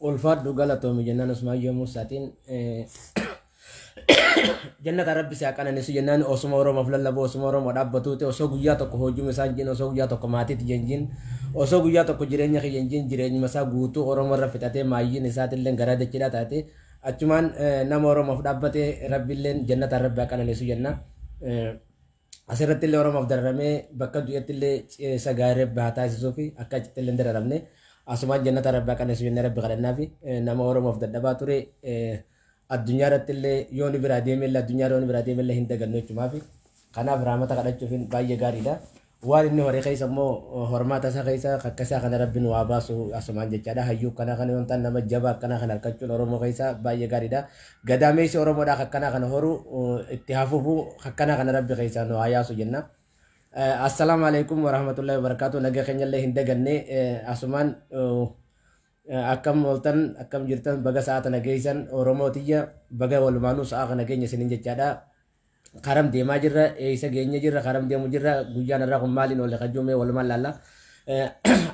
Ulfaadhu, galatoomi jennaan. Usmaayyoo Muusaatiin jannata Rabbi si haa qananiisu jennaan. Osuma Oromoof lallabu, osuma Oromoo dhaabbatuuti, osoo guyyaa tokko hojii isaa hin jin, osoo guyyaa tokko maatiitti hin jin, osoo guyyaa tokko jireenya kiyya hin jin, jireenyuma isaa guutuu Oromoo irra fixatee, maayyiin isaatillee garaa dachiidhaa taate. Achumaan nama Oromoof dhaabbate Rabbiilleen jannata Rabbi haa qananiisu jenna. Asirratti illee Oromoof dararamee bakka du'etti illee isa gaarii Rabbi haa taasisuu fi akka achitti illee hin dararamne asumaan jannata Rabbi haa qananiisu jennee Rabbi kadhannaa fi nama Oromoof dadhabaa ture addunyaa irratti illee yoo ni biraa deeme illee, addunyaa yoo ni biraa deeme illee hin dagannu jechuumaa fi kanaaf raamata kadhachuuf baay'ee gaariidha. Waan inni horii keessa immoo hormaata isaa keessa akka isaa kana Rabbiin waa baasu asumaan jechaadha. Hayyuu akkana kana yoo ta'an, nama jabaa akkana kana harkachuun Oromoo keessa baay'ee gaariidha. Gadaameessi Oromoodhaa akkana kana horu itti hafuufu akkana kana Rabbi keessaa nu haa yaasu jenna. Assalaamu alaikum warahmatullahi wabarakatuh. Naga keenyallee hin daganne. Asumaan akkam ooltan, akkam jirtan? Baga sa'a tana geessan, Oromoo tiyya, baga walumaanuu sa'a kana geenya isiniin jechaadha. Karam deemaa jirra, eessa geenya jirra, karam deemu jirra, guyyaan irraa kun maaliin oole kajuumee walumaan laalla.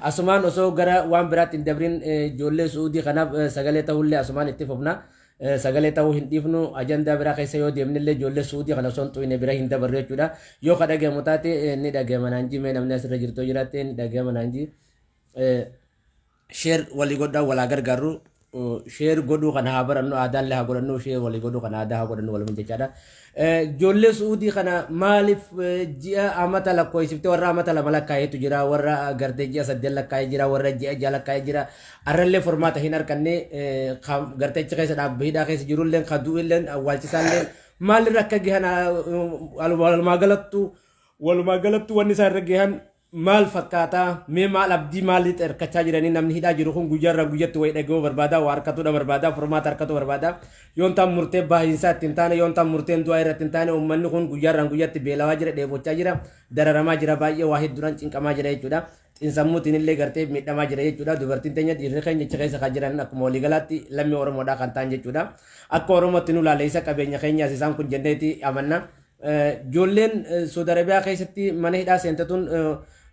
Asumaan osoo gara waan biraatti hin dabrin, ijoollee Suudii kanaaf sagalee ta'ullee asumaan itti fufna. Sagalee ta'uu hin dhiifnu. Ajandaa biraa keessa yoo deemnillee, ijoollee Suudii kana osoo hin xuyne bira hin dabarre jechuudha. Yoo ka dhagahamu taate ni dhagahama naan jimee, namni asirra jirtu jiraatte ni dhagahama naan ji. Share walii godhaa, walaa gargaarru. Share godhuu kana haa barannu, aadaallee haa godhannu. Share walii godhuu kana aadaa haa godhannu walumaa jechaadha. Ijoollee Suudii kana maaliif ji'a amata lakkoofsiftee? Warra amata 2 lakkaa'eetu jira, warra gartee ji'a 8 lakkaa'ee jira, warra ji'a 6 lakkaa'ee jira. Arrallee furmaata hin arganne. Gartee achi keessa dhaabbii hidhaa keessa jirullee, kan du'illee, awwaalchisaallee Maalirra akka gahan, walumaa galattu wanni isaan irra gahan maal fakkaataa? Mee maal abdii maalitti hirkachaa jiranii? Namni hidhaa jiru kun guyyaarraa guyyatti wayii dhaga'uu barbaada, waa harkatuudha barbaada, furmaata harkatu barbaada. Yoon ta'an murtee baay'insaa ittiin taane, yoon ta'an murteen du'aa irratti hin taane, uummanni kun guyyaarraa guyyatti beelawaa jira, dheebochaa jira, dararamaa jira, baay'ee waa hedduudhaan cinqamaa jira jechuudha. Xiinsammuutiin illee gartee miidhamaa jira jechuudha. Dubartiin teenya, dhiirri keenya achi keessa kan jiran akkuma waliigalaatti lammii Oromoodhaa kan ta'an jechuudha. Akka Oromootti nu laaleessa qabeenya keenyaas isaan kun jenneeti amanna. Ijoolleen Saudi Arabiyaa keessatti mana hidhaa seente tun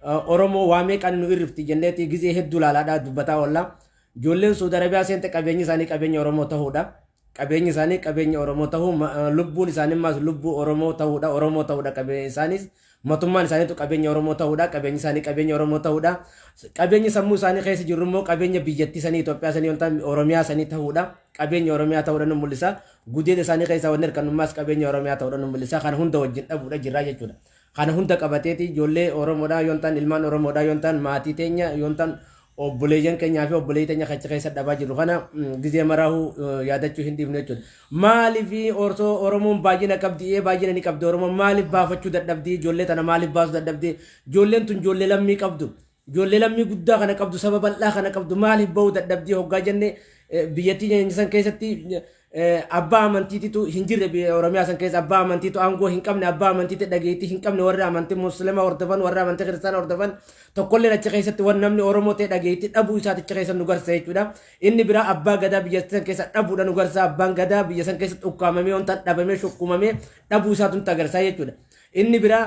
Oromoo waa meeqaan nu irrifti jenneeti gizee hedduu laalaadhaa dubbataa oolla. Ijoolleen Saudi Arabiyaa seente qabeenyi isaanii qabeenya Oromoo ta'uudha. Qabeenyi isaanii qabeenya Oromoo ta'uu, lubbuun isaanii immaas lubbuu Oromoo ta'uudha. Oromoo ta'uudha qabeenya isaanis, mootummaan isaaniitu qabeenya Oromoo ta'uudha. Qabeenyi isaanii qabeenya Oromoo ta'uudha. Qabeenyi sammuu isaanii keessa jiru immoo qabeenya biyyattii sanii, Itoophiyaa sanii, wanta Oromiyaa sanii ta'uudha. Qabeenya Oromiyaa ta'uudha nu mul'isa. Gudeeda isaanii keessaa wanni hirkannummaas qabeenya Oromiyaa ta'uudha nu mul'isa. Kana hunda wajjin dhabuudha jirra jechuudha. Kana hunda qabateeti ijoollee Oromoodhaa yoon ta'an, ilmaan Oromoodhaa yoon ta'an, maatii teenya yoon ta'an, obboleeyyan keenyaa fi obboleeyyi teenya achi keessa dhabaa jiru kana gizee maraahuu yaadachuu hin dhiifne jechuudha. Maaliif osoo Oromoon baay'ina qabdi, ee baay'ina ni qabdi, Oromoon maaliif baafachuu dadhabdi? Ijoollee tana maaliif baasuu dadhabdi? Ijoolleen tun ijoollee lammii qabdu. Ijoollee lammii guddaa kana qabdu, saba bal'aa kana qabdu, maaliif bahuu dadhabdi hoggaa jenne, biyyattii keenya san keessatti abbaa amantiititu hin jirre. Biyya Oromiyaa san keessa abbaa amantiitu aangoo hin qabne, abbaa amantiitti dhageettii hin qabne. Warri amantii Musliima hordofan, warri amantii Kiristaana hordofan tokkolleen achi keessatti warri namni Oromoo ta'e dhageettii dhabuu isaati achi keessa nu garsa jechuudha. Inni biraa abbaa gadaa biyya san keessa dhabuudha nu garsa. Abbaan gadaa biyya san keessatti ukkaamamee, wanta dhabamee, shukkumamee dhabuu isaatu nutti agarsiisa jechuudha. Inni biraa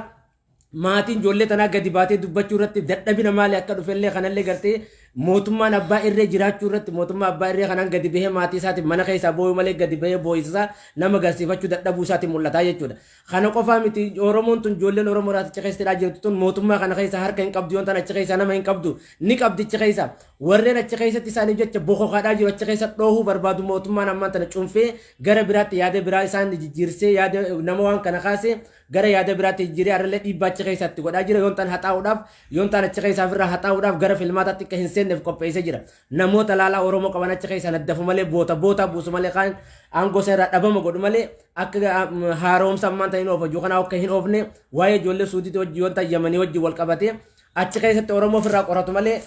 maatiin ijoollee tanaa gadi baatee dubbachuu irratti dadhabina maali akka dhufellee kanallee gartee mootummaan abbaa irree jiraachuu irratti, mootummaa abbaa irree kanaan gadi bahee maatii isaatiif mana keessaa boo'uu malee gadi bahee boo'isisaa nama garsiifachuu dadhabuu isaatiin mul'ataa jechuudha. Kana qofaa miti. Oromoon tun, ijoolleen Oromoo achi keessa hidhaa jirtu tun, mootummaa kana keessa harka hin qabdu yoon ta'an, achi keessa nama hin qabdu, ni qabdi achi keessa. Warreen achi keessatti isaaniif jecha bokokaadhaa jiru achi keessa dhoohuu barbaadu mootummaan ammaan tana cunfee gara biraatti yaada biraa isaan jijjiirsee, yaada nama waan kana kaasee gara yaada biraatti jijjiiree har'allee dhiibbaa achi keessatti godhaa jira. Yoon ta'an haxaa'uudhaaf, yoon ta'an achi keessaa ofirraa haxaa'uudhaaf, gara filmaataatti akka hin seenneef qopheessee jira. Namoota laalaa Oromoo qaban achi keessaa naddafu malee, boota boota buusu malee, kaan aangoo isa irraa dhabama godhu malee, akka haaromsa ammaan ta'in oofa jiru kanaa akka hin oofne, waa'ee ijoollee Suudiitii wajji yoon ta'an Yamanii wajji wal qabatee achi keessatti Oromoo ofirraa qoratu malee,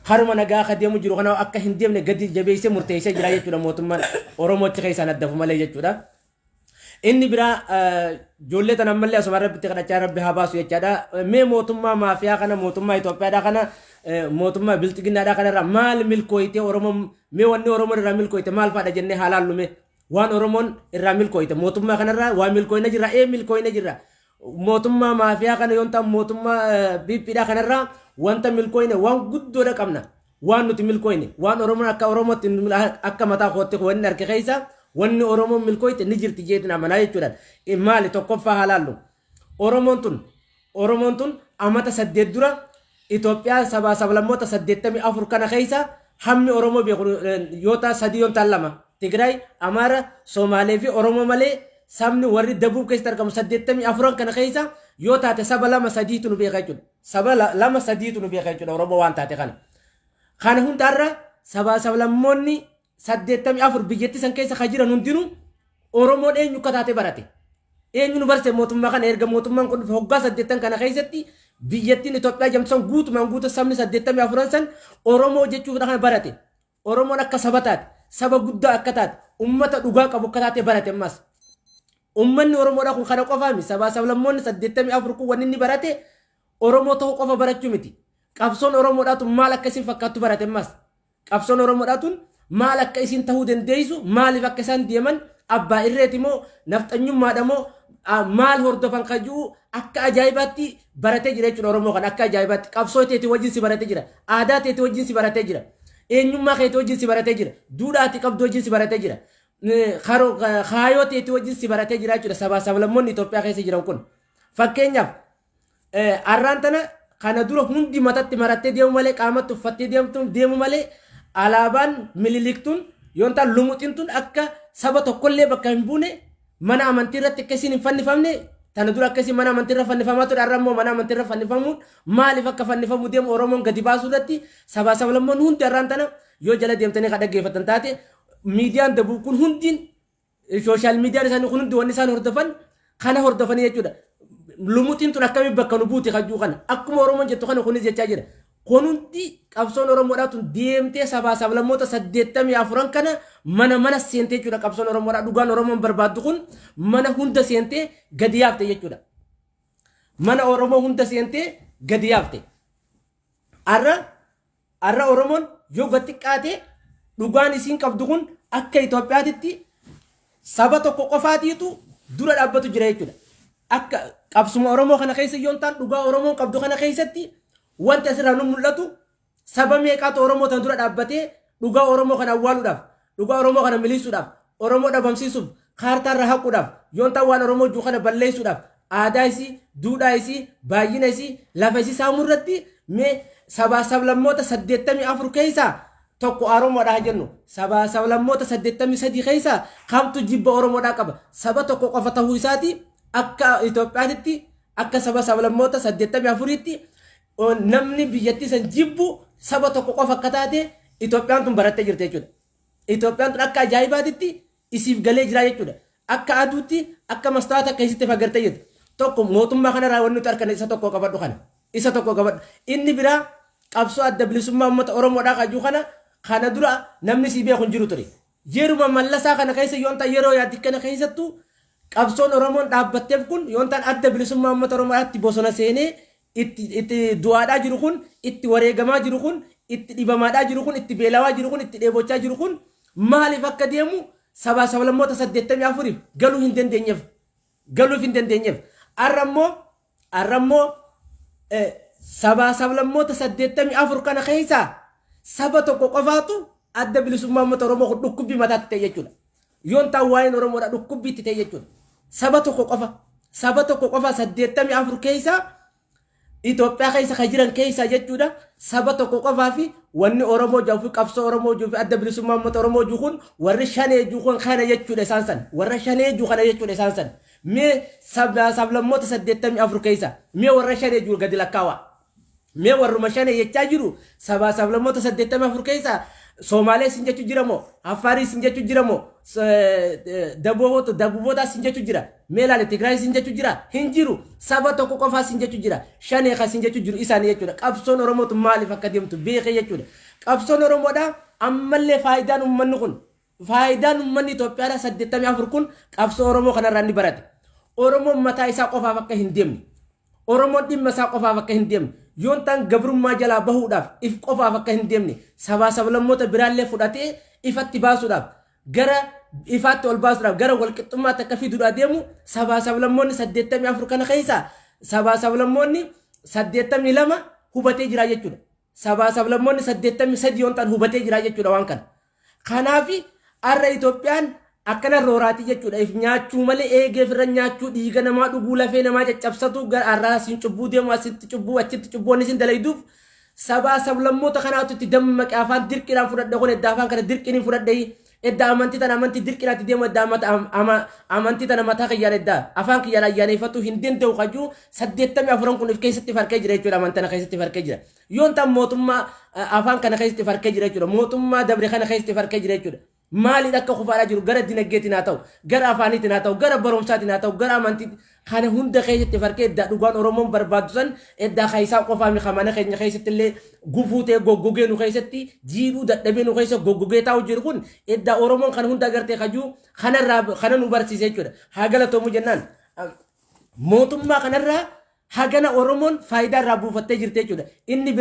haruma nagaa akka deemu jiru kana akka hin deemne gadi jabeessee murteessee jira jechuudha, mootummaan Oromoo achi keessaa naddafu malee jechuudha. Inni biraa ijoollee tana ammallee asuma Rabbitti kadhachaa Rabbi haa baasu jechaadha. Mee mootummaa maafiyaa kana, mootummaa Itoophiyaadhaa kana, mootummaa bilxiginnaadhaa kanarraa maal milkooyite Oromoon? Mee wanni Oromoon irraa milkooyite maal fa'aadha jennee haa laallu mee. Waan Oromoon irraa milkooyite, mootummaa kanarraa waa milkooyina jirra, ee milkooyina jirra. Mootummaa maafiyaa kana yoon ta'an, mootummaa PPdhaa kanarraa wanta milkooyine waan guddoodha qabna. Waan nuti milkooyne, waan Oromoon akka Oromootti, akka mataa kootti wanni arge keessa wanni Oromoon milkooyte ni jirti jeetiin amanaa jechuudha. Maali? Tokkoffaa haa laallu. Oromoon tun amata 8 dura Itoophiyaa sabaa sablammoota 84 kana keessa hammi Oromoo beeku yoo ta'an sadii yoo ta'an lama. Tigraay, Amaara, Somaalee fi Oromoo malee sabni warri Dabuub keessatti argamu 84 kana keessa yoo taate saba lama sadiitu nu beeka jechuudha. Saba lama sadiitu nu beeka jechuudha Oromoo waan taate kana. Kana hundarra sabaa sablammoonni 84 biyyattii san keessa kan jiran hundinuu Oromoon eenyu akka taate barate. Eenyu nu barse? Mootummaa kana. Erga mootummaan kun dhufe hoggaa 8 kana keessatti biyyattiin Itoophiyaa jedhamtu san guutumaan guutuu sabni 84 san Oromoo jechuu kana barate. Oromoon akka saba taate, saba guddaa akka taate, ummata dhugaa qabu akka taate barate ammas. Ummanni Oromoodhaa kun kana qofaa miti. Sabaa sablammoonni 84 kun wanni inni barate Oromoo ta'uu qofa barachuu miti. Qabsoon Oromoodhaa tun maal akka isin fakkaattu barate ammas. Qabsoon Oromoodhaa tun maal akka isin ta'uu dandeessu, maaliif akka isaan deeman, abbaa irreeti moo nafxanyummaadha moo maal hordofan kayyuu akka ajaa'ibaatti baratee jira jechuudha. Oromoo kana akka ajaa'ibaatti qabsoo teetii wajjin si baratee jira. Aadaa teetii wajjin si baratee jira. Eenyummaa keetii wajjin si baratee jira. Duudhaa ati qabdu wajjin si baratee jira. Kaayoo teetii wajjin si baratee jira jechuudha sabaa sablammoonni Itoophiyaa keessa jiran kun. Fakkeenyaaf, arraan tana kana dura hundi matatti marattee deemu malee, qaamatti uffattee deemtu deemu malee, alaabaan Mililiktuun yoon ta'an lumuxin tun akka saba tokkollee bakka hin buune, mana amantii irratti akka isiin hin fannifamne, tana dura akka isiin mana amantii irra fannifamaa ture, har'a immoo mana amantii irra fannifamuun maaliif akka fannifamu deemu Oromoon gadi baasuu irratti sabaa sablammoonni hundi arraan tana yoo jala deemtanii kan dhaggeeffatan taate, miidiyaan Dabuu kun hundiin Social mediaan isaanii kun hundi wanni isaan hordofan kana hordofanii jechuudha. Lumuxiin tun akkamiin bakka nu buuti kajjuu kana akkuma Oromoon jettu kana kunis jechaa jira. Kun hundi qabsoon Oromoodhaa tun deemtee sabaa sablammoota 84 kana mana mana seentee jechuudha. Qabsoon Oromoodhaa, dhugaan Oromoon barbaaddu kun mana hunda seentee gadi yaafte jechuudha. Mana Oromoo hunda seentee gadi yaafte. Har'a Oromoon yoo gad xiqqaate dhugaan isiin qabdu kun akka Itoophiyaatitti saba tokko qofaatiitu dura dhaabbatu jira jechuudha. Akka qabsuma Oromoo kana keessa yoon ta'an, dhugaa Oromoon qabdu kana keessatti wanti asirraa nu mul'atu, saba meeqaatu Oromoo tan dura dhaabbatee dhugaa Oromoo kana awwaaluudhaaf, dhugaa Oromoo kana miliisuudhaaf, Oromoo dhabamsiisuuf, kaartaarra haquudhaaf, yoon ta'an waan Oromoo jiru kana balleessuudhaaf, aadaa isii, duudhaa isii, baay'ina isii, lafa isii saamuu irratti? Mee sabaa sablammoota 84 keessaa tokko Oromoodhaa jennu, sabaa sablammoota 83 keessaa kamtu jibba Oromoodhaa qaba? Saba tokko qofa ta'uu isaati. Akka Itoophiyaatitti, akka saba sablammoota 84tti namni biyyattii san jibbu saba tokko qofa akka taate Itoophiyaan tun barattee jirti jechuudha. Itoophiyaan tun akka ajaa'ibaatitti isiif galee jira jechuudha. Akka aduutti, akka mastaata akka isitti fagartee jirti. Tokko mootummaa kanarraa wanni nuti arganne isa tokko qabadhu kana. Isa tokko qabadhu. Inni biraa qabsoo Adda Bilisummaa Uummata Oromoodhaa kajuu kana dura namni sii beeku hin jiru ture. Yeruma Mallasaa kana keessa yoon ta'an, yeroo yaaddi kana keessattuu qabsoon Oromoon dhaabbatteef kun, yoon ta'an Adda Bilisummaa Uummata Oromoodhaatti bosona seenee itti du'aadhaa jiru kun, itti wareegamaa jiru kun, itti dhibamaadhaa jiru kun, itti beelawaa jiru kun, itti dheebochaa jiru kun maaliif akka deemu sabaa sablammoota 84f galuu hin dandeenyeef, galuuf hin dandeenyeef. Har'a immoo sabaa sablammoota 84 kana keessaa saba tokko qofaatu Adda Bilisummaa Uummata Oromoo kun dhukkubbii mataatti ta'e jechuudha. Yoon ta'an waa'een Oromoodha dhukkubbii itti ta'e jechuudha. Saba tokko qofa, saba tokko qofa 84 keessaa, Itoophiyaa keessa kan jiran keessaa jechuudha. Saba tokko qofaa fi wanni Oromoo jiru fi qabsoo Oromoo jiru fi Adda Bilisummaa Uummata Oromoo jiru kun warri shanee jiru kun kana jechuudha isaan san. Warra shanee jiru kana jechuudha isaan san. Mee sablammoota 84 keessa mee warra shanee jiru gadi lakkaawaa. Mee warruma shanee jechaa jiru sabaa sablammoota 84 keessa Somaalee sin jechuu jira moo, Affaarii sin jechuu jira moo, Dabuubootaa sin jechuu jira? Mee ilaali, Tigraay sin jechuu jira? Hin jiru. Saba tokko qofaa sin jechuu jira. Shanee kan sin jechuu jiru isaanii jechuudha. Qabsoon Oromootu maaliif akka deemtu beekee jechuudha. Qabsoon Oromoodhaa ammallee faayidaan uummanni kun, faayidaan uummanni Itoophiyaadhaa 84 kun qabsoo Oromoo kanarraa inni barate. Oromoon mataa isaa qofaaf akka hin deemne. Oromoon dhimma isaa qofaaf akka hin deemne. Yoon ta'an gabrummaa jalaa bahuudhaaf if qofaaf akka hin deemne, sabaa sablammoota biraallee fudhatee ifatti baasuudhaaf, gara ifaatti ol baasuudhaaf, gara walqixxummaatti akka fiduudhaa deemu, sabaa sablammoonni 84 kana keessaa sabaa sablammoonni 82 hubatee jira jechuudha. Sabaa sablammoonni 83 yoon ta'an hubatee jira jechuudha waan kana. Kanaafi har'a Itoophiyaan akkana rooraatii jechuudha. If nyaachuu malee, eegee ofirra nyaachuu, dhiiga namaa dhuguu, lafee namaa caccabsatu, gara har'aa asiin cubbuu deemu, asitti cubbuu, achitti cubbuu wanni isin dalayduuf sabaa sablammoota kanaatu itti dammaqe. Afaan dirqiidhaan fudhadhe kun, edda afaan kana dirqiin hin fudhadhe, edda amantii tana amantii dirqiidhaatti deemu, edda amantii tana mataa kiyyaan, edda afaan kiyyaan ayyaaneeffatu hin danda'u kajuu 84n kun if keessatti farkee jira jechuudha. Amantii tana keessatti farkee jira. Yoon ta'an mootummaa afaan kana keessatti farkee jira jechuudha. Mootummaa dabre kana keessatti farkee jira jechuudha. Maaliin akka kufaadhaa jiru, gara dinagdeetiin haa ta'u, gara afaaniitiin haa ta'u, gara barumsaatiin haa ta'u, gara amantii kana hunda keessatti farkee, eddaa dhugaan Oromoon barbaaddu san eddaa keessaa qofaa mi mana keenya keessatti illee gufuu ta'e, goggogee nu keessatti jiidhuu dadhabee nu keessa goggogee taa'u jiru kun, eddaa Oromoon kana hunda agartee kajuu kanarraa kana nu barsiise jechuudha. Haa galatoomu jennaan. Mootummaa kanarraa hagana Oromoon faayidaa irraa buufattee jirti jechuudha. Inni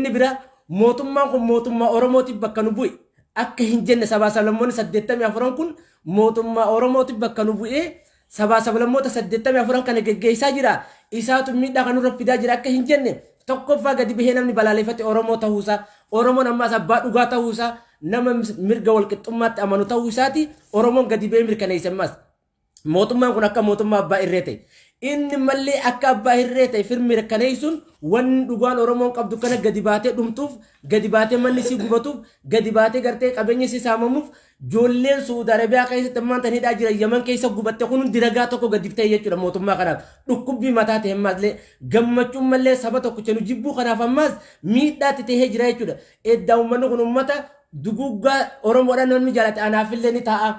bira mootummaan kun mootummaa Oromootiif bakka nu bu'e akka hin jenne, sabaa sablammoonni 84n kun mootummaa Oromootiif bakka nu bu'ee sabaa sablammoota 84n kana geggeessaa jira. Isaatu miidhaa kan nurra fidaa jira akka hin jenne, tokkoffaa gadi bahee namni balaaleffate Oromoo ta'uusaa, Oromoon ammaas abbaa dhugaa ta'uusaa, nama mirga walqixxummaatti amanu ta'uu isaati Oromoon gadi bahee mirkaneesse ammaas. Mootummaan kun akka mootummaa abbaa irree ta'e. Inni mallee akka abbaa irree ta'e firmi mirkaneessuun, wanni dhugaan Oromoon qabdu kana gadi baatee dhumtuuf, gadi baatee manni sii gubatuuf, gadi baatee gartee qabeenyi sii saamamuuf, ijoolleen Suudi Arabiyaa keessatti ammaan tan hidhaa jira, Yaman keessa gubatte kun hundi ragaa tokko gadi ta'e jechuudha mootummaa kanaaf. Dhukkubbii mataa ta'e ammaas gammachuun mallee saba tokkicha nu jibbuu kanaaf ammaas miidhaatti ta'ee jira jechuudha. Eddaa uummanni kun uummata duguggaa Oromoodhaan namni jaalate anaafillee ni ta'a.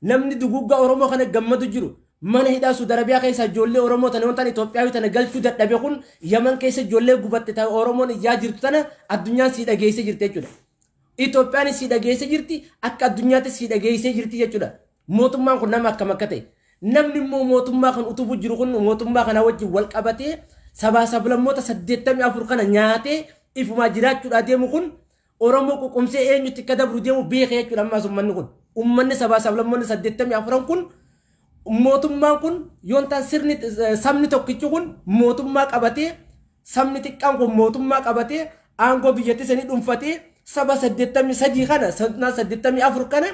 Namni duguggaa Oromoo kana gammadu jiru. Mana hidhaa Suudi Arabiyaa keessa ijoollee Oromoo tana yoon ta'an Itoophiyaa tana galchuu dadhabe kun Yaman keessa ijoollee gubatte ta'e Oromoon iyyaa jirtu tana addunyaan sii dhageessee jirti jechuudha. Itoophiyaan sii dhageessee jirti, akka addunyaatti sii dhageessee jirti jechuudha. Mootummaan kun nama akkam akka ta'e. Namni immoo mootummaa kan utubu jiru kun mootummaa kana wajjin wal qabatee sabaa sablammoota 84 kana nyaatee ifumaa jiraachuudhaa deemu kun Oromoo ququmsee eenyutti akka dabru deemu beeka jechuudha ammaas uummanni kun. Uummanni sabaa sablammoonni 84 kun mootummaan kun yoon ta'an sirni sabni tokkichi kun mootummaa qabatee, sabni xiqqaan kun mootummaa qabatee, aangoo biyyattii sanii dhuunfatee, saba 83 kana, 84 kana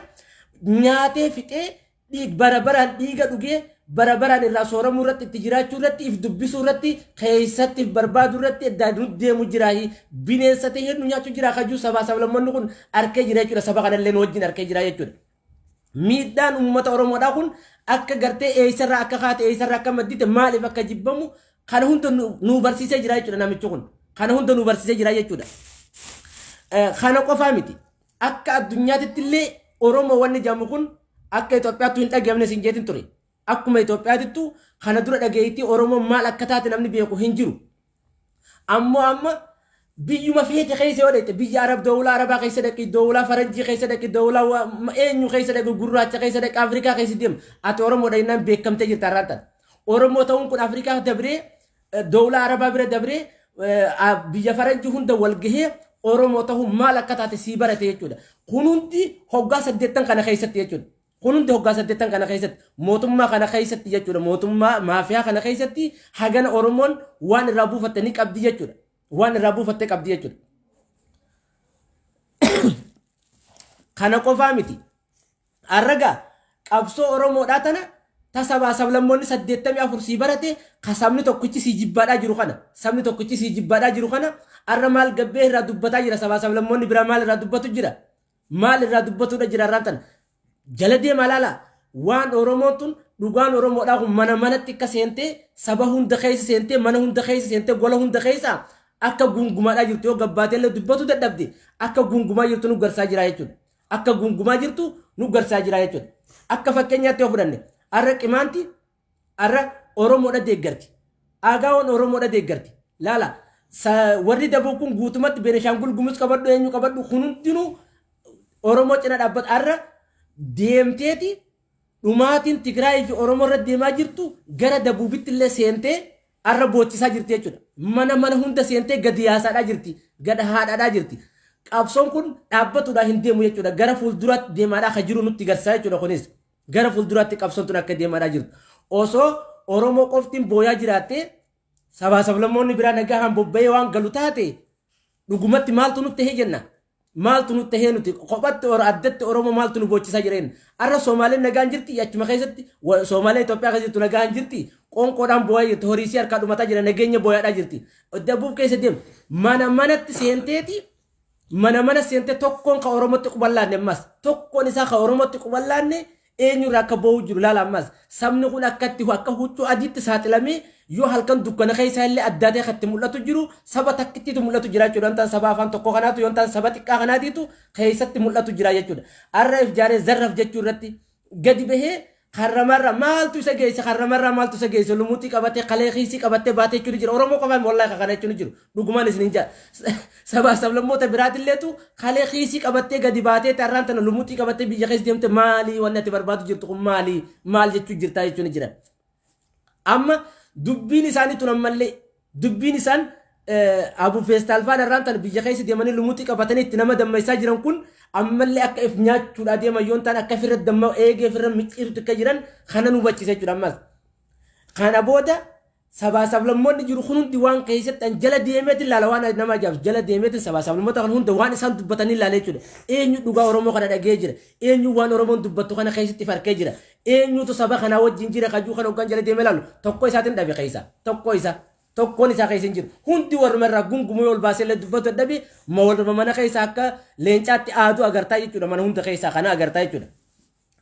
nyaatee fixee, dhiig bara baraan dhiiga dhugee, bara baraan irraa sooramuu irratti, itti jiraachuu irratti, if dubbisuu irratti, keessatti if barbaaduu irratti addaan nu deemu jiraayi, bineensa ta'ee nu nyaachuu jira kajuu sabaa sablammoonni kun arkee jira jechuudha. Saba kanallee nu wajjin arkee jira jechuudha. Miidhaan uummata Oromoodhaa kun akka gartee eessarraa akka kaate, eessarraa akka maddite, maaliif akka jibbamu kana hunda nu barsiisee jira jechuudha namichi kun. Kana hunda nu barsiisee jira jechuudha. Kana qofaa miti. Akka addunyaatitti illee Oromoo wanni jedhamu kun akka Itoophiyaattu hin dhaggeeffamne siin jeetin ture. Akkuma Itoophiyaatittu kana dura dhageettii Oromoo maal akka taate namni beeku hin jiru. Ammoo amma biyyuma feete keessa yoo dhaqxe, biyya Arab, dawlaa Arabaa keessa dhaqi, dawlaa Faranjii keessa dhaqi, dawlaa eenyu keessa dhaqi, gurraacha keessa dhaqi, Afrikaa keessa deemu. Ati Oromoodha jennaan beekamtee jirta har'aan tana. Oromoo ta'uun kun Afrikaa dabree, dawlaa Arabaa bira dabree, biyya Faranjii hunda wal gahee Oromoo ta'uun maal akka taate sii barate jechuudha. Kun hundi hoggaa 80 kana keessatti jechuudha. Kun hundi hoggaa 80 kana keessatti, mootummaa kana keessatti jechuudha. Mootummaa maafiyaa kana keessatti hagana Oromoon waan irraa buufatte ni qabdi jechuudha. Waan irraa buufatte qabdi jechuudha. Kana qofaa miti. Arragaa qabsoo Oromoodhaa tana tasabaa sablammoonni 84 sii barate, ka sabni tokkichi sii jibbaadhaa jiru kana, sabni tokkichi sii jibbaadhaa jiru kana arra maal gabbee irraa dubbataa jira? Sabaa sablammoonni biraa maal irraa dubbatu jira? Maal irraa dubbatudha jira arraan tana? Jala deemaa laala. Waan Oromoon tun, dhugaan Oromoodhaa kun mana manatti akka seentee, saba hunda keessa seentee, mana hunda keessa seentee, gola hunda keessa akka gungumaadhaa jirtu, yoo gabbaatee illee dubbatu dadhabde, akka gungumaa jirtu nu garsaa jira jechuudha. Akka gungumaa jirtu nu garsaa jira jechuudha. Akka fakkeenyaatti yoo fudhanne, arra Qimaanti arra Oromoodha deeggarti. Agaawon Oromoodha deeggarti. Laala, warri Daboo kun guutumatti, Beenishaangul Gumuz qabadhu, eenyu qabadhu, kun hundinuu Oromoo cina dhaabbata. Arra deemteeti dhumaatiin Tigraayii fi Oromoo irra deemaa jirtu gara Dabuubitti illee seentee arra boochisaa jirti jechuudha. Mana mana hunda seentee gadi yaasaadhaa jirti. Gada haadhaadhaa jirti. Qabsoon kun dhaabbatuudhaa hin deemu jechuudha. Gara fuulduraatti deemaadhaa kan jiru nutti garsaa jechuudha kunis. Gara fuulduraatti qabsoon tun akka deemaadhaa jirtu. Osoo Oromoo qoftiin booyaa jiraattee, sabaa sablammoonni biraa nagahaan bobba'ee waan galu taate, dhugumatti maaltu nutti ta'ee jenna? Maaltu nutti ta'ee nuti kophatti addatti Oromoo maaltu nu boochisaa jira jenna? Arra Soomaaleen nagaan jirti achuma keessatti, Soomaaleen Itoophiyaa keessa jirtu nagaan jirti. Qoonqoodhaan boo'aa jirti. Horii isii harkaa dhumataa jira. Nageenya boo'aadhaa jirti. Dabuuf keessa deemu. Mana manatti seenteeti, mana mana seentee tokkoon ka Oromootti quban laanne, ammas tokkoon isaa ka Oromootti quban laanne eenyurraa akka boo'u jiru laala. Ammas sabni kun akkatti akka huccuu adiitti saaxilamee, yoo halkan dukkana keessaa illee addaatee kan itti mul'atu jiru saba takkittiitu mul'atu jira jechuudha. Yoon ta'an saba afaan tokko kanaatu, yoon ta'an saba xiqqaa kanaatiitu keessatti mul'atu jira jechuudha. Arra if jaaree zarraf jechuu irratti gadi bahee, karramarra maaltu isa geesse? Karramarraa maaltu isa geesse? Lumuutii qabatee, kalee kiisii qabattee baatee jechuun jira. Oromoo qofaan wallahi kana jechuun jiru. Dhugumaan isin hin jaa. Sabaa sablammoota biraatilleetu kalee kiisii qabattee gadi baatee, tarraan tana lumuutii qabattee biyya keessa deemte, maalii wanni ati barbaadu jirtu kun, maalii, maal jechuu jirtaa jechuun jira. Amma dubbiin isaanii tun, ammallee dubbiin isaan abu feestaal faan irraan tan biyya keessa deemanii lumuutii qabatanii itti nama dammaysaa jiran kun ammallee akka if nyaachuudhaa deeman, yoon ta'an akka ofirra damma eegee ofirra micciirtu akka jiran kana nu hubachiisa jechuudha ammas. Kana booda sabaa sablammoonni jiru kun hundi waan keessatti an jala deemeetiin ilaala, waan nama ajaa'ibsu jala deemeetiin sabaa sablammoota kan hunda waan isaan dubbatanii ilaala jechuudha. Eenyu dhugaa Oromoo kana dhagee jira? Eenyu waan Oromoon dubbattu kana keessatti farkee jira? Eenyutu saba kanaa wajjin jira? Kajuu kana hoggaan jala deemee ilaalu tokko isaatiin dhabe keessa. Tokko isa. Tokkoon isaa keessa hin jiru. Hundi warruma irraa gungumuu ol baasee illee dubbatu dadhabe, warruma mana keessa akka leencaatti aaduu agartaa jechuudha. Mana hunda keessaa kana agartaa jechuudha.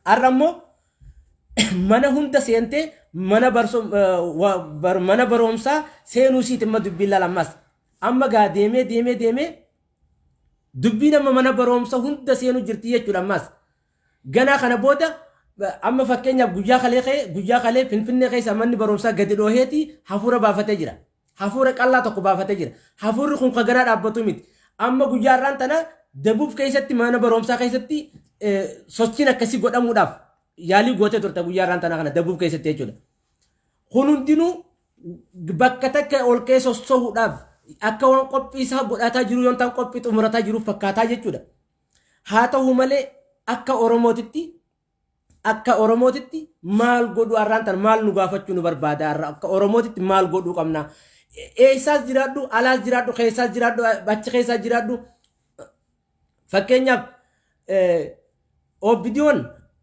Har'a immoo mana hunda seentee mana barumsaa seenuu siit imma dubbiin laala ammas. Amma gaa deemee deemee deemee dubbiin amma mana barumsa hunda seenuu jirti jechuudha ammas. Ganaa kana booda Amma fakkeenyaaf guyyaa kalee ka'e, guyyaa kalee Finfinnee keessa manni barumsaa gadi dhooheeti hafuura baafatee jira. Hafuura qallaa tokko baafatee jira. Hafuurri kun kan garaa dhaabbatu miti. Amma guyyaa har'aan tana Dabuuf keessatti mana barumsaa keessatti sochiin akkasii godhamuudhaaf yaalii gootee turte guyyaa har'aan tana kana Dabuuf keessatti jechuudha. Kun hundinuu bakka takka ol ka'ee sossohuudhaaf akka waan qophii isaa godhataa jiru yoon ta'an qophii xumurataa jiru fakkaataa jechuudha. Haa ta'u malee akka Oromootitti maal godhuu har'aan tan maal nu gaafachuu nu barbaada? Har'a akka Oromootitti maal godhuu qabna? Eessaas jiraadhu, alaas jiraadhu, keessaas jiraadhu, achi keessaas jiraadhu. Fakkeenyaaf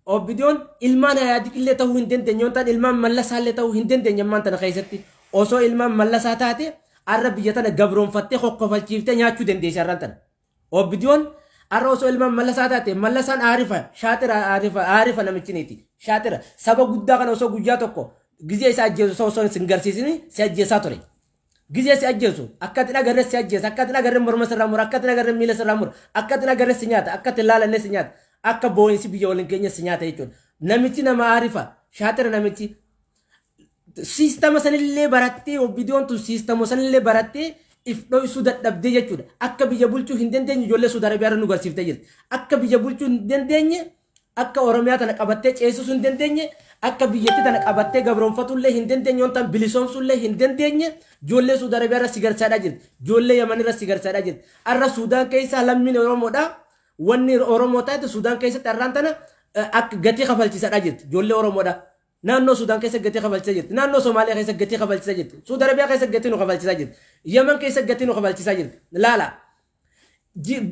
OPDOn ilmaan Ihaadiqillee ta'uu hin dandeenye, yoon ta'an ilmaan Mallasaallee ta'uu hin dandeenye. Ammaan tana keessatti osoo ilmaan Mallasaa taate har'a biyya tana gabroonfattee kokkofalchiiftee nyaachuu dandeessi har'aan tana. OPDOn har'a osoo ilmaan Mallasaa taate, Mallasaan aarifa shaaxira, aarifa aarifa namichiniiti shaaxira. Saba guddaa kana osoo guyyaa tokko gizee isa ajjeesu osoo sin garsiisini si ajjeesaa ture. Gizee si ajjeesu akka ati agarre si ajjeesa, akka ati agarre morma sirraa mura, akka ati agarre miila sirraa mura, akka ati agarre si nyaata, akka ati laalanne si nyaata, akka boo'insi biyya waliin keenya si nyaata jechuudha. Namichi nama aarifa shaaxira namichi. Siistama sanillee barattee, OPDOn tun siistama sanillee barattee if dhoysuu dadhabdee jechuudha. Akka biyya bulchuu hin dandeenye ijoollee Suudi Arabiyaa nu garsiiftee jirti. Akka biyya bulchuu hin dandeenye, akka Oromiyaa tana qabattee ceesisuu hin dandeenye, akka biyyattii tana qabattee gabroonfatullee hin dandeenye, wanta bilisoomsullee hin dandeenye ijoollee Suudi Arabiyaa irra si garsiisaa jirti. Ijoollee Yaman irra si garsiisaa jirti. Har'a Suudaan keessaa lammiin Oromoodha. Wanni Oromoo taate Suudaan keessatti har'aan tana akka gatii kafalchiisaadhaa jirti. Ijoollee Oromoodha. Naannoo Suudaan keessa gatii kafalchiisaa jirti. Naannoo Somaaliyaa keessa gatii kafalchiisaa jirti. Suudi Arabiyaa keessa gatii nu kafalchiisaa jirti. Yaman keessa gatii nu kafalchiisaa jirti. Laala.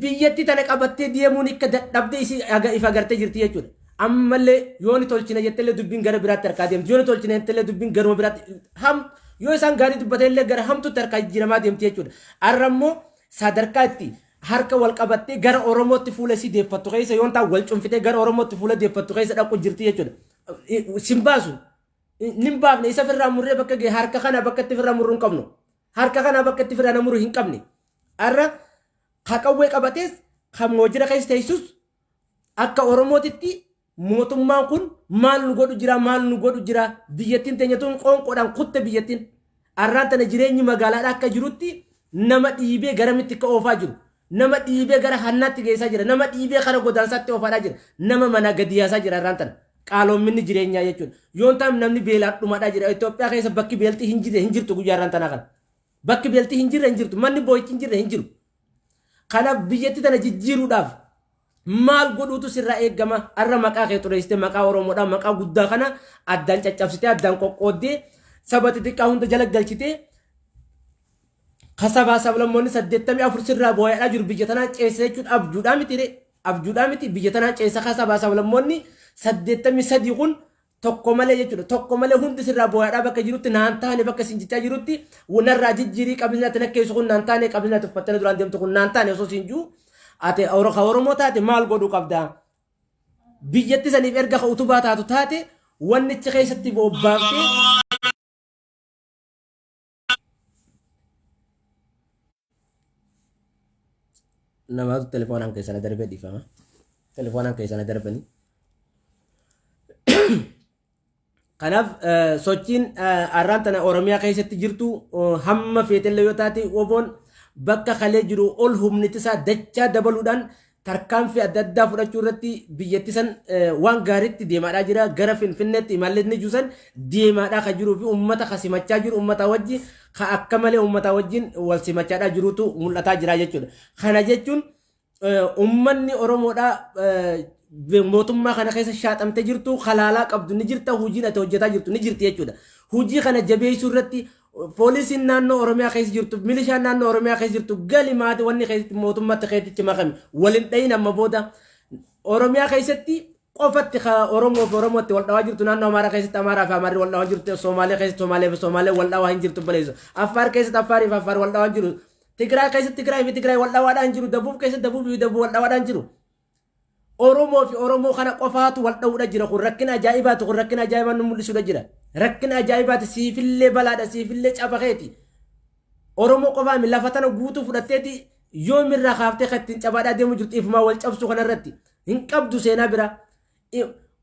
Biyyatti tana qabattee deemuun akka dadhabdee isii ifa agartee jirti jechuudha. Ammallee yoo ni tolchina jettellee dubbiin gara biraatti harkaa deemti. Yoo ni tolchina jettellee dubbiin garuma biraatti ham yoo isaan gaarii dubbatan illee gara hamtuutti harkaa jijjiiramaa deemti jechuudha. Har'a immoo sadarkaa itti harka wal qabattee gara Oromootti fuula isii deeffattu keessa yoon ta'an wal cunfitee gara Oromootti fuula deeffattu keessa dhaqu jirti jechuudha. Sin baasu. Nin baafne isa firraa murree bakka ga'e harka kana bakka itti firraa murruu hin qabnu. Harka kana bakka itti firraa namuruu hin qabne. Har'a ka qawwee qabatees kan moojira keessa teessus akka Oromootitti mootummaan kun maal nu godhu jira, maal nu godhu jira? Biyyattiin teenya tun qoonqoodhaan kutte. Biyyattiin har'aan tana jireenyi magaalaadhaa akka jirutti nama dhiibee garamitti akka oofaa jiru, nama dhiibee gara hannaatti geessaa jira, nama dhiibee kara godaansaatti oofaadhaa jira, nama mana gadi yaasaa jira. Har'aan tana qaaloominni jireenyaa jechuudha yoon ta'an namni beelaan dhumadhaa jira. Itoophiyaa keessa bakki beelti hin jirre hin jirtu. Guyyaa har'aan tanaa kana bakki beelti hin jirre hin jirtu, manni boo'ichi hin jirre hin jiru. Kanaaf biyyatti tana jijjiiruudhaaf maal godhuutu sirraa eegama? Har'a maqaa kee xureessitee, maqaa Oromoodhaa maqaa guddaa kana addaan caccabsitee, addaan qoqqooddee, saba xixiqqaa hunda jala galchitee, kasabaa sablammoonni 84 sirraa boo'aadhaa jiru, biyya tanaa ceessa jechuun abjuudhaa miti ree? Abjuudhaa miti. Biyya tanaa ceessa kasabaa sablammoonni 83 kun tokko malee jechuudha. Tokko malee hundi sirraa boo'aadhaa bakka jirutti, naan taane bakka sin jechaa jirutti, narraa jijjiirii, qabni ati nakkeessu kun naan taane, qabni ati uffattee duraan deemtu kun naan taane osoo siin jiru, ati ka Oromoo taate maal godhuu qabdaa? Biyyatti saniif erga ka utubaa taatu taate wannichi keessatti bobbaaftee namaatu telefoonaan keessana darbee, dhiifama. Telefoonaan keessana darbanii. Kanaaf sochiin har'aan tana Oromiyaa keessatti jirtu hamma feetellee yoo taate WBOn bakka kalee jiru ol humniti isaa dachaa dabaluudhaan tarkaanfii adda addaa fudhachuu irratti biyyatti san waan gaariitti deemaadhaa jira. Gara Finfinneetti imalli jiru san deemaadhaa kan jiruu fi uummata ka simachaa jiru, uummata wajji ka akka malee uummata wajjin wal simachaadhaa jirutu mul'ataa jira jechuudha. Kana jechuun uummanni Oromoodhaa mootummaa kana keessa shaaxamtee jirtu halaalaa qabdu ni jirta, hojiin ati hojjetaa jirtu ni jirti jechuudha. Hojii kana jabeessuu irratti poolisiin naannoo Oromiyaa keessa jirtu, milishaan naannoo Oromiyaa keessa jirtu gali maati wanni keessatti mootummaatti keessatti makame waliin dhayin. Amma booda Oromiyaa keessatti qofatti Oromoo fi Oromootti wal dhawaa jirtu, naannoo Amaaraa keessatti Amaaraa fi Amaarri wal dhawaa jirtu, Somaalee keessatti Somaalee fi Somaalee wal dhawaa hin jirtu baleessu. Affaar keessatti Affaarii fi Affaar wal dhawaa hin jiru. Tigraay keessatti Tigraay fi Tigraay wal dhawaadhaan jiru. Dabuub keessatti Dabuub fi Dabuub wal dhawaadhaan jiru. Oromoo fi Oromoo kana qofaatu wal dha'uudha jira. Kun rakkina ajaa'ibaati. Kun rakkina ajaa'ibaa nu mul'isuudha jira. Rakkina ajaa'ibaati, siifillee balaadha, siifillee caba keeti. Oromoo qofaami lafa tana guutuu fudhatteeti yoomirraa kaaftee kan ittiin cabaadhaa deemu jirtu ifumaa wal cabsuu kanarratti hin qabdu seenaa biraa.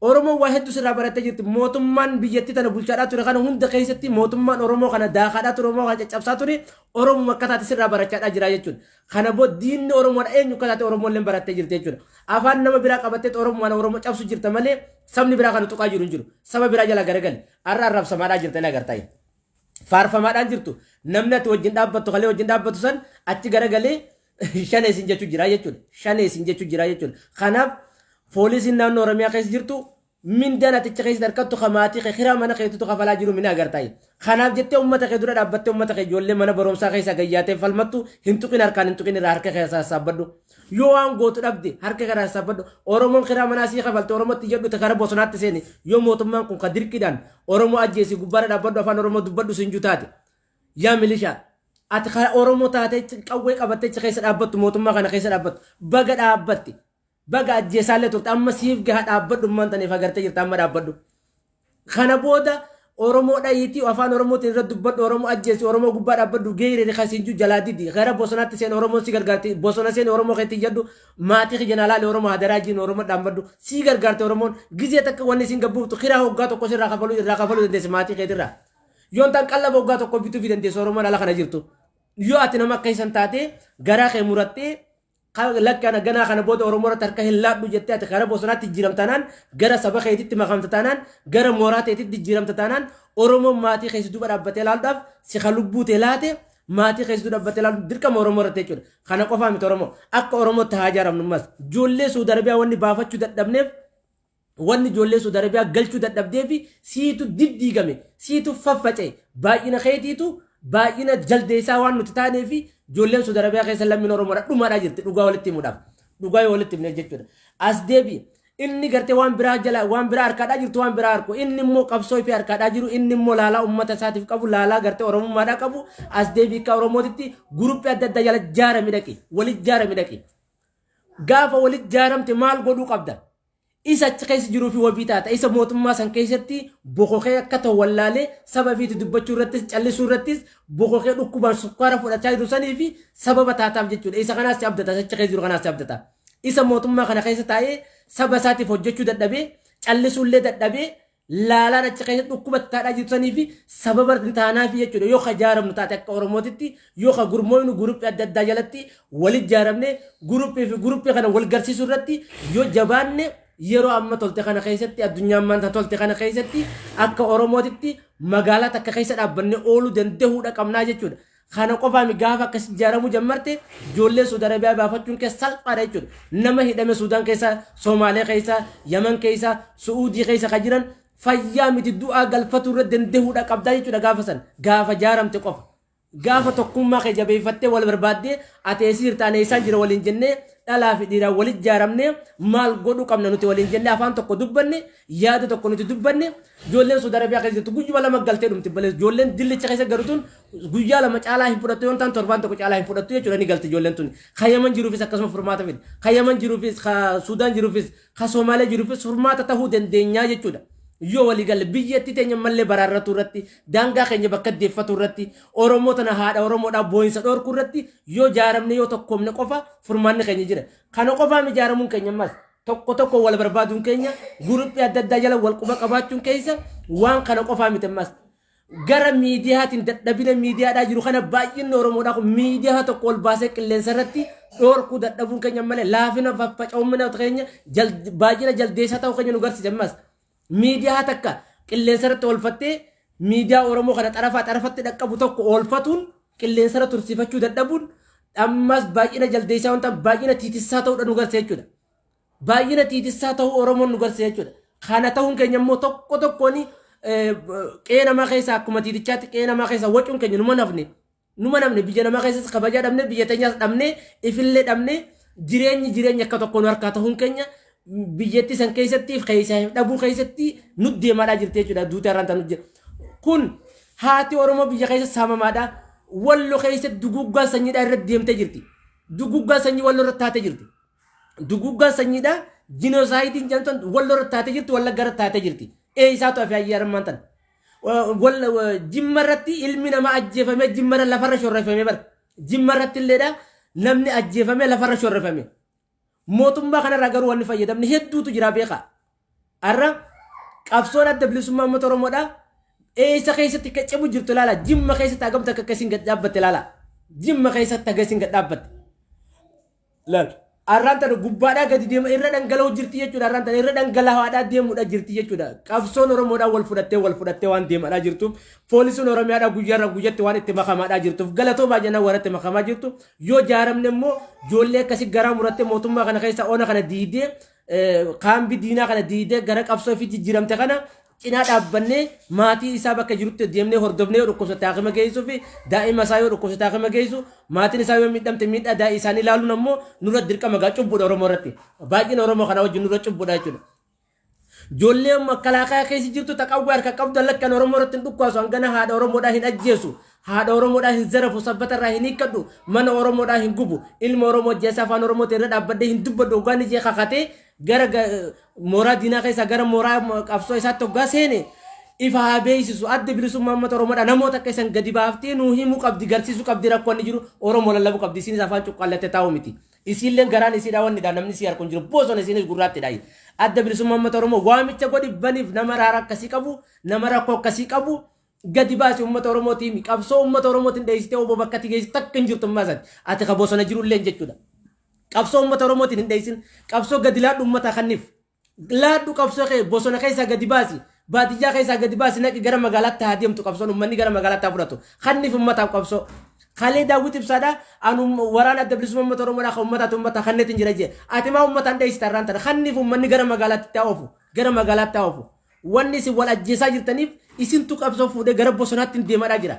Oromoon waa hedduu sirraa barattee jirti. Mootummaan biyyattii tana bulchaadhaa ture kana hunda keessatti mootummaan Oromoo kana daakaadhaa ture, Oromoo kana caccabsaa ture, Oromoo akka taate sirraa barachaadhaa jira jechuudha. Kana booda diinni Oromoodha eenyu akka taate Oromoon illee barattee jirti jechuudha. Afaan nama biraa qabattee Oromoo Oromoo cabsu jirta malee sabni biraa kana tuqaa jiru hin jiru. Saba biraa jala garagali. Har'a arrabsamaadhaa jirta ni agartaa. Faarfamaadhaan jirtu. Namni ati wajjin dhaabbattu kalee wajjin dhaabbattu san achi garagalee shanee isin jechuu jira jechuudha. Shanee isin jechuu jira jechuudha. Kanaaf poolisiin naannoo Oromiyaa keessa jirtu mindaan aticha keessatti harkattu ka maatii kee kiraa mana keetitu kafalaa jiru mina agartaa. Kanaaf jettee uummata kee dura dhaabbattee uummata kee ijoollee mana barumsaa keessa gayyaatee falmattu hin tuqin, harkaan hin tuqin, irraa harka kee sassaabbadhu. Yoo waan gootu dhabde harka kee sassaabbadhu. Oromoon kiraa manaa sii kafalte Oromootti jedhu karaa bosonaatti seeni. Yoo mootummaan kun ka dirqiidhaan Oromoo ajjeesi gubbaarra dhaabbadhu afaan Oromoo dubbadhu siin taate. Yaa milishaa, ati karaa Oromoo taatee qawwee qabattee achi keessa dhaabbattu, mootummaa kana keessa dhaabbattu, baga dhaabbatti. Baga ajjeesaallee turte, amma siif gaha, dhaabbadhu. Ummaan taniif agartee jirta, amma dhaabbadhu. Kana booda Oromoo dhayiitii afaan Oromootiin irra dubbadhu, Oromoo ajjeesi, Oromoo gubbaa dhaabbadhu, geeree kasiinjuu jalaa didi, gara bosonaatti seen, Oromoon si gargaarti, bosona seen, Oromoo keetti jedhu, maatii kiyya na laale, Oromoo hadaraa jiin, Oromoo dhaabbadhu, si gargaarte Oromoon. Gizee takka wanni isin gabbuuftu kiraa hoggaa tokko sirraa kafaluu irraa kafaluu dandeesse maatii keetirraa. Yoon ta'an qallaba hoggaa tokko bituu fi dandeesse Oromoon ala kana jirtu. Yoo ati nama akka isan taatee garaa kee murattee lakkana ganaa kana booda Oromoo irratti harka hin laadhu jettee ati gara bosonaatti jijjiiramta taanaan, gara saba keetitti makamta taanaan, gara mooraa teetitti jijjiiramta taanaan, Oromoon maatii keessa duuba dhaabbatee laaluudhaaf si ka lubbuu tee laate maatii keessa duuba dhaabbatee laalu dirqama Oromoo irratti jechuudha. Kana qofaa miti, Oromoo akka Oromootti haa ijaaramnu. Ammas ijoollee Suudi Arabiyaa wanni baafachuu dadhabneef, wanni ijoollee Suudi Arabiyaa galchuu dadhabdee fi siitu diddiigame, siitu faffaca'e, baay'ina keetiitu baay'ina jaldeessaa waan nuti taanee fi ijoolleen Suudi Arabiyaa keessa lammiin Oromoodha dhumaadhaa jirti, dhugaa walitti himuudhaaf, dhugaa yoo walitti himne jechuudha. As deebi, inni gartee waan biraa jala waan biraa harkaadhaa jirtu, waan biraa harku, inni immoo qabsoo fi harkaadhaa jiru, inni immoo laalaa uummata isaatiif qabu, laalaa gartee Oromummaadhaa qabu, as deebi, akka Oromootitti guruppii adda addaa jala jaarami dhaqi, walit jaarami dhaqi. Gaafa walit jaaramte maal godhuu qabda? Isa achi keessa jiruu fi wabii taata. Isa mootummaa san keessatti bokokee akka ta'u wallaalee saba fiiti dubbachuu irrattis callisuu irrattis bokokee dhukkubaan sukkaara fudhachaa jiru sanii fi sababa taataaf jechuudha. Isa kanaas si abdata, achi keessa jiru kanaas si abdata. Isa mootummaa kana keessa taa'ee saba isaatiif hojjechuu dadhabee, callisuullee dadhabee, laalaan achi keessa dhukkuba taadhaa jirtu sanii fi sababa taanaafi jechuudha. Yoo ka jaaramnu taate akka Oromootitti, yoo ka gurmooynu guruppii adda addaa jalatti walit jaaramne, guruppii fi guruppii kana wal garsiisuu irratti yoo jabaanne, yeroo amma tolte kana keessatti, addunyaan maanta tolte kana keessatti akka Oromootitti magaalaa takka keessa dhaabbanne ooluu danda'uudha qabnaa jechuudha. Kana qofaami, gaafa akkas ijaaramuu jammarte ijoollee Suudi Arabiyaa baafachuun keessa salphaadha jechuudha. Nama hidhame Suudaan keessa, Somaalee keessa, Yaman keessa, Su'uudii keessa kan jiran fayyaa miti du'aa galfatu irra danda'uudha qabdaa jechuudha gaafa san. Gaafa jaaramte qofa. Gaafa tokkummaa kee jabeeffattee wal barbaaddee, ati eessa jirta, ani eessaan jira waliin jennee, dhalaa fi dhiiraan walit jaaramnee, maal godhuu qabna nuti waliin jennee, afaan tokko dubbanne, yaada tokko nuti dubbanne, ijoolleen Suudi Arabiyaa keessa jirtu guyyuma 2 galtee dhumti balees. Ijoolleen dillicha keessa garu tun guyyaa 2 caalaa hin fudhattu, yoon ta'an torbaan tokko caalaa hin fudhattu jechuudha, ni galti ijoolleen tun. Ka Yaman jiruufis akkasuma furmaata fide. Ka Yaman jiruufis, ka Suudaan jiruufis, ka Somaalee jiruufis furmaata tahuu dandeenyaa jechuudha. Yoo walii galle biyyattii teenya mallee baraarratu irratti, daangaa keenya bakka deeffatu irratti, Oromoo tana haadha Oromoodhaa boo'insa dhorkuu irratti yoo jaaramne, yoo tokkoomne qofa furmaanni keenya jira. Kana qofaam ijaaramuun keenya ammas tokko tokko wal barbaaduun keenya, guruppii adda addaa jala wal quba qabaachuun keessa waan kana qofaa miti ammas. Gara miidiyaatiin dadhabina miidiyaadhaa jiru kana, baay'inni Oromoodhaa kun miidiyaa tokko ol baasee qilleensa irratti dhorkuu dadhabuun keenya malee laafina faffaca'umina keenya, baay'ina jaldeessaa ta'uu keenya nu garsiisa ammas. Miidiyaa takka qilleensa irratti oolfattee, miidiyaa Oromoo kana xarafaa xarafatti dhaqqabu tokko oolfatuun qilleensa irra tursiifachuu dadhabuun ammas baay'ina jaldeessaa wanta baay'ina tiitissaa ta'uudha nu garsiisa jechuudha. Baay'ina tiitissaa ta'uu Oromoon nu garsiisa jechuudha. Kana ta'uun keenya immoo tokko tokkoon qe'ee namaa keessa akkuma tiitichaatti qe'ee namaa keessa wacuun keenya numa nafne. Numa namne, biyya namaa keessas kabajaa dhabne, biyya teenyaas dhabne, ifillee dhabne, jireenyi jireenya akka tokko nu harkaa ta'uun keenya biyyattii san keessatti keessaa dhabuu keessatti nu deemaadhaa jirti jechuudha. Duuta irraan tan jira. Kun haati Oromoo biyya keessa saamamaadha. Wallo keessatti duguggaan sanyiidhaa irratti deemtee jirti. Duguggaan sanyii Wallo irratti taatee jirti. Duguggaan sanyiidhaa, genocide-iin jedhamtu, Wallo irratti taatee jirti, Wallagga irratti taatee jirti. Eessaatu hafe ayyaarummaan tan? Jimma irratti ilmi namaa ajjeefamee, Jimma irra lafarra shorrefamee bara. Jimma irratti illeedha namni ajjeefamee lafarra shorrefame. Mootummaa kanarraa garuu wanni fayyadamne hedduutu jira, beekaa. Har'a qabsoon adda bilisummaa uummata Oromoodhaa eessa keessatti akka cimu jirtu ilaala. Jimma keessatti hagamta akka akkasiin gad dhaabbatte ilaala. Jimma keessatti akkasiin gad dhaabbatte. Laal. Arraan tana gubbaadhaa gadi deema irra dhangala'uu jirti jechuudha. Arraan tana irra dhangala'aadhaa deemuudha jirti jechuudha. Qabsoon Oromoodhaa wal fudhattee wal fudhattee waan deemaadhaa jirtuuf, poolisiin Oromiyaadhaa guyyaarraa guyyatti waan itti makamaadhaa jirtuuf, galatoomaa jennaan warra itti makamaa jirtu. Yoo jaaramne immoo ijoollee akkasii garaa murattee mootummaa kana keessa ona kana diidee, kaambii diinaa kana diidee gara qabsoo fi jijjiiramte kana cinaa dhaabbannee, maatii isaa bakka jirutti deemnee hordofnee, yoo dhukkubsate haakima geessuu fi daa'ima isaa yoo dhukkubsate haakima geessu, maatiin isaa yoo miidhamte miidhaa daa'ima isaanii ilaaluun ammoo nurra dirqama gaa, cubbuudha Oromoo irratti. Baay'ina Oromoo kana wajjin nurra cubbuudha jechuudha. Ijoollee makalaakaa keessa jirtu taqawwee harka qabdu lakkan Oromoo irratti hin dhukkaasu, hangana haadha Oromoodhaa hin ajjeesu, haadha Oromoodhaa hin zarafu, sabbata irraa hin hiikkadhu, mana Oromoodhaa hin gubu, ilma Oromoo ajjeesa, afaan Oromootiin irra dhaabbadhee hin dubbadhu hoggaan ijee kakatee gara mooraa diinaa keessaa gara mooraa qabsoo isaatti hoggaa seene ifa haa beeksisu. Adda bilisummaa uummata Oromoodha namoota akka isan gadi baaftee nuu himuu qabdi, garsiisuu qabdi, rakkoo inni jiru Oromoo lallabuu qabdi. Isinis afaan cuqqaallattee taa'u miti. Isiilleen garaan isiidha wannidha, namni isii harku hin jiru, bosona isinis gurraattidha. Adda bilisummaa uummata Oromoo waamicha godhi baniif, nama raara akkasii qabu, nama rakkoo akkasii qabu gadi baasi uummata Oromootiin. Qabsoo uummata Oromootiin dheessitee obbo bakka ati geessi takka hin jirtu ammaasati ati ka bosona jirullee jechuudha. Qabsoo uummata Oromootiin hin dheessin, qabsoo gadi laadhu uummata kanniif. Laadhu qabsoo kee, bosona keessaa gadi baasi, baadiyyaa keessaa gadi baasi, naqi gara magaalaatti haa deemtu qabsoon, uummanni gara magaalaatti haa fudhatu. Kanniif uummataaf qabsoo. Kalee Daawwit Ibsaadha anu waraana adda bilisummaa uummata Oromoodhaa kan uummataati uummata kanneetiin jira jee. Ati maa uummataan dheessita irraan tana? Kanniif uummanni gara magaalaatti haa oofu, gara magaalaatti haa oofu. Wanni isin wal ajjeesaa jirtaniif isintu qabsoo fuudhee gara bosonaatti hin deemadhaa jira.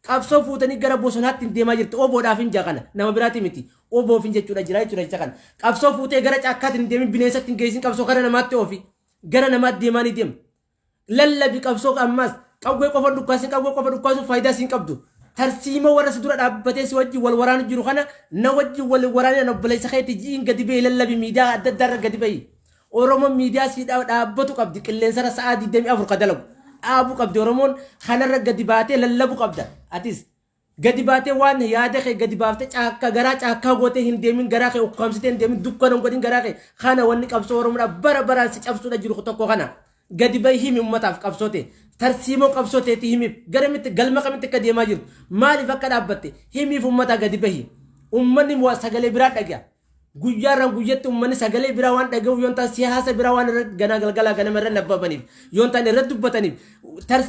Qabsoo fuutanii gara bosonaatti hin deemaa jirti. Oboodhaaf hin jaa kana nama biraati miti. Oboof hin jechuudha jira jechuudha jecha kana. Qabsoo fuutee gara caakkaatti hin deemin, bineensatti hin geessin, qabsoo gara namaatti oofi. Gara namaatti deemaa ni deema. Lallabi qabsoo ammaas, qawwee qofa dhukkaasin, qawwee qofa dhukkaasuun faayidaa siin qabdu. Tarsiimoo warra si dura dhaabbatee si wajjin wal waraanu jiru kana na wajjin wal waraanee obboleessa keetti ji'iin gadi bahi lallabi, miidiyaa adda addaa irra gadi bahi. Oromoon miidiyaa si dhaabbatu qabdi, qilleensarra sa'aa 24 ka dalagu. Dhaabuu qabdi Oromoon, kanarra gadi baatee lallabuu qabda. Atis gadi baatee waan yaada kee gadi baaftee caakkaa garaa caakkaa gootee hin deemin, garaa kee ukkaamsitee hin deemin, dukkana hin godhin garaa kee kana. Wanni qabsoo Oromoodhaa bara baraan si cabsuudha jiru tokko kana. Gadi bahi himi uummataaf qabsoo ta'e. Tarsiimoo qabsoo ta'etti himiif, gara mitti galma kamitti akka deemaa jirtu, maaliif akka dhaabbatte himiif, uummataa gadi bahi. Uummanni sagalee biraa dhaga'a. Guyyaarraan guyyatti uummanni sagalee biraa waan dhaga'u yoon ta'an, siyaasa biraa waan irra ganaa galgalaa ganama irra nabbabaniif yoon ta'an irra dubbataniif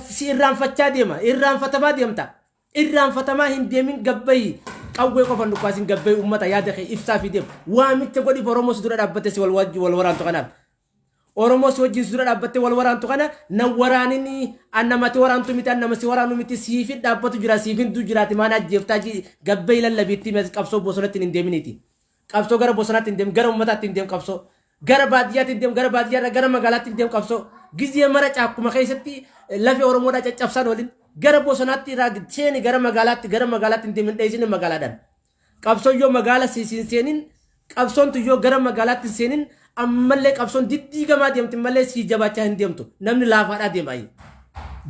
si irraanfachaa deema, irraanfatamaa deemta. Irraanfatamaa hin deemin, gabbayi, qawwee qofan dhukkaasin, gabbayi uummata yaada kee ibsaa fi deema. Waamicha godhiif Oromoo si dura dhaabbatte si wal waraantu kanaaf. Oromoo si wajjin si dura dhaabbattee wal waraantu kana na waraanini, an namatti waraantu miti, an nama si waraanu miti, siifin dhaabbatu jira, siifin du jiraati, maana ajjeeftaa gabbayi lallabiitti qabsoo bosonatti hin deeminiiti. Qabsoo gara bosonaatti hin deemu, gara uummataatti hin deemu qabsoo. Gara baadiyyaatti hin deemu, gara baadiyyaarra gara magaalaatti hin deemu qabsoo. Gizee mara caakkuma keessatti lafee Oromoodhaa caccabsaan waliin gara bosonaatti irraa seeni, gara magaalaatti hin deemin, dheessine magaalaadhaan. Qabsoon yoo magaala siin seenin, qabsoon yoo gara magaalaatti hin seenin, ammallee qabsoon diddiigamaa deemti malee sii jabaachaa hin deemtu. Namni laafaadhaa deema.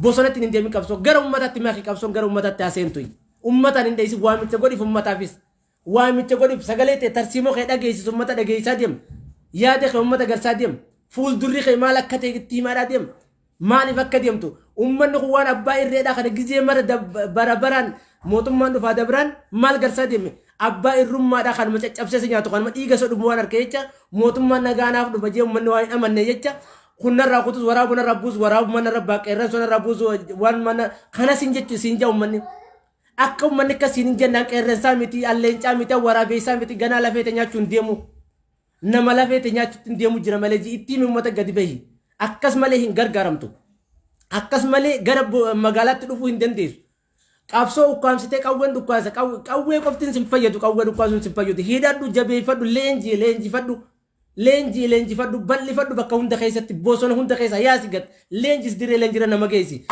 Bosonatti hin deemin, qabsoo gara uummataatti maki, qabsoon gara uummataatti haa seentu. Uummataan hin dheessin, waamicha godhiif uummataafis. Waamicha godhiif, sagalee ta'e tarsiimoo kee dhageessisu, uummata dhageessaa deema. Yaada kee uummata garsaa deema. Fuuldurri kee maal akka ta'e itti himaadhaa deema. Maaliif akka deemtu uummanni kun waan abbaa irreedhaa kana gizee mara bara baraan mootummaan dhufaa dabraan maal garsaa deeme, abbaa irrummaadhaa kanuma caccabsee si nyaatu, kanuma dhiiga isa dhumu waan harka jecha, mootummaan nagaanaaf dhufa jee uummanni waan hin amanne jecha, kunnarraa kutus, waraabu narraa buusu, waraabu manarra baaqeerran narraa buusu, waan mana kana sin jechu siin jaa uummanni. Akka uummanni akkasiin hin jennaan qeerransaa miti, alleencaa miti, waraabeessaa miti, ganaa lafee nyaachuu hin deemu. Nama lafee nyaachuutti hin deemu jira malee ittiin uummata gadi bahi. Akkas malee hin gargaaramtu. Akkas malee gara magaalaatti dhufuu hin dandeessu. Qabsoo ukkaamsitee qawween dhukkaasa, qawwee qoftiin sin fayyadu, qawwee dhukkaasuun sin fayyadu. Hidhadhu, jabeeffadhu, leenjii leenjifadhu. Leenjii leenjifadhu, bal'ifadhu, bakka hunda keessatti, bosona hunda keessa yaasi gad leenjis, dirree leenjira nama geessi.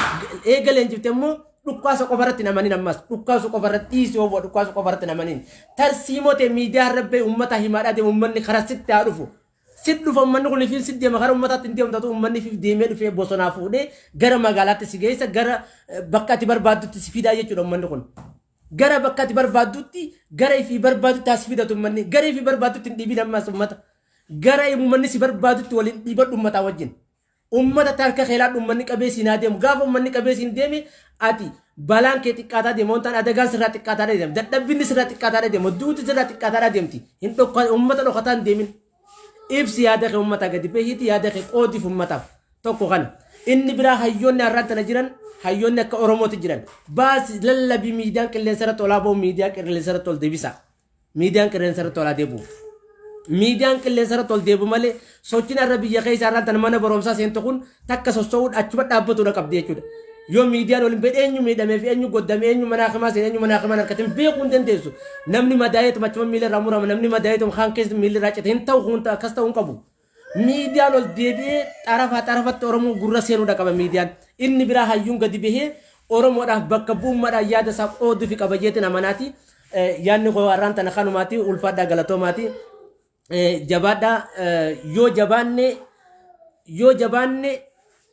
Eega leenjifte immoo dhukkaasa qofa irratti namanin, ammas dhukkaasu qofa irratti dhiisi hoo, dhukkaasu qofa irratti namanin. Tarsiimoo ta'e miidiyaa irra bahee uummata himaadhaa deemu, uummanni karaa sitti haa dhufu. Sit dhufa uummanni kun ifiin sit deema, karaa uummataatti hin deemu taatu, uummanni ifiif deemee dhufee bosonaa fuudhee gara magaalaatti si geessa, gara bakka ati barbaaddutti si fidaa jechuudha uummanni kun. Gara bakka ati barbaaddutti, gara ifii barbaaddutti haa si fidatu uummanni, gara ifii barbaaddutti hin dhiibin ammas uummata. Gara uummanni si barbaadutti waliin dhiibadhu uummataa wajjin. Ummata harka keelaa ummanni qabee siin haa deemu. Gaafa ummanni qabee siin deeme ati balaan kee xiqqaataa deema. Wantaan adagaan sirraa xiqqaataa deema. Dadhabbinni sirraa xiqqaataa deema. Duuti sirraa xiqqaataa deemti. Hin dhokka ummata dhokataa hin deemin. Ibsi yaada kee ummata gadi bahiiti, yaada kee qoodiif ummataaf. Tokko kana. Inni biraa, hayyoonni har'aan tana jiran, hayyoonni akka Oromooti jiran. Baasi, lallabii, miidiyaan qilleensa irratti olaa ba'u, miidiyaa qilleensa irratti ol deebisa. Miidiyaan qilleensa irratti olaa deebi'u. Miidiyaan qilleensa irratti ol deebi'u malee sochiin har'a biyya keessa har'aan tana mana barumsaa seentu kun takka sossoo'uun achuma dhaabbatudha qabdi jechuudha. Yoo miidiyaan waliin ba'e, eenyu miidhamee fi eenyu goddame, eenyu mana hakimaa seene, eenyu mana hakimaa harkatiin beekuu hin dandeessu. Namni madaa'eetuma achuma miila irraa murama, namni madaa'eetuma kaan keessa miilli irraa cite hin ta'u, kun akkas ta'uu hin qabu. Miidiyaan ol deebi'ee xarafaa xarafatti Oromoo gurra seenuudha qaba miidiyaan. Inni biraa, hayyuun gadi bahee Oromoodhaaf bakka bu'ummaadhaan yaada isaa qooduu fi qaba jeetiin amanaati. Yaadni koo har'aan tana kanumaati, ulfaadhaa, galatoomaati. Jabaadhaa, yoo jabaanne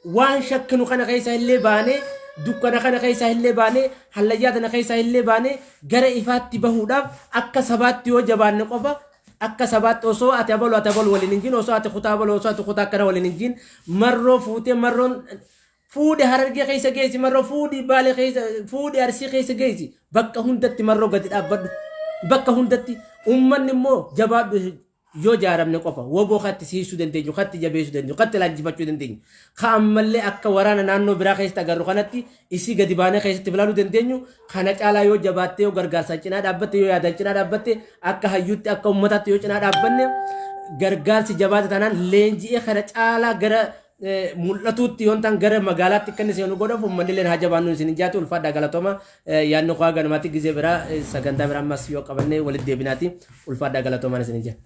waan shakkinu kana keessa illee baanee, dukkana kana keessa illee baanee, hallayyaa tana keessa illee baanee gara ifaatti bahuudhaaf akka sabaatti yoo jabaanne qofa. Akka sabaatti osoo ati abalu ati abalu waliin hin jiin, osoo ati kutaa abalu osoo ati kutaa akkana waliin hin jiin, Marroo fuutee, Marroon fuudhe Harargee keessa geessi, Marroo fuudhi Baalee keessa fuudhi, Arsii keessa geessi, bakka hundatti Marroo gadi dhaabbadhu, bakka hundatti ummanni immoo jabaadhu. Yoo jaaramne qofa woboo katti siisuu dandeenyu, katti jabeessuu dandeenyu, katti laanjifachuu dandeenyu, ka ammallee akka waraana naannoo biraa keessatti agarru kanatti isii gadi baanee keessatti filaaluu dandeenyu. Kana caalaa yoo jabaatte, yoo gargaarsaan cinaa dhaabbatte, yoo yaadaan cinaa dhaabbatte, akka hayyuutti, akka ummataatti yoo cinaa dhaabbanne, gargaarsi jabaate taanaan leenji'ee kana caalaa gara mul'atuutti yoon ta'an gara magaalaatti akka inni seenu godhaaf uummanni illee haa jabaannu isin hin jaatu. Ulfaadhaa, galatooma. Yaadni koo ganumaatti, gizee biraa sagantaa biraa ammas yoo qabanne walitti deebinaati. Ulfaadhaa, galatoomaan isin hin jaa.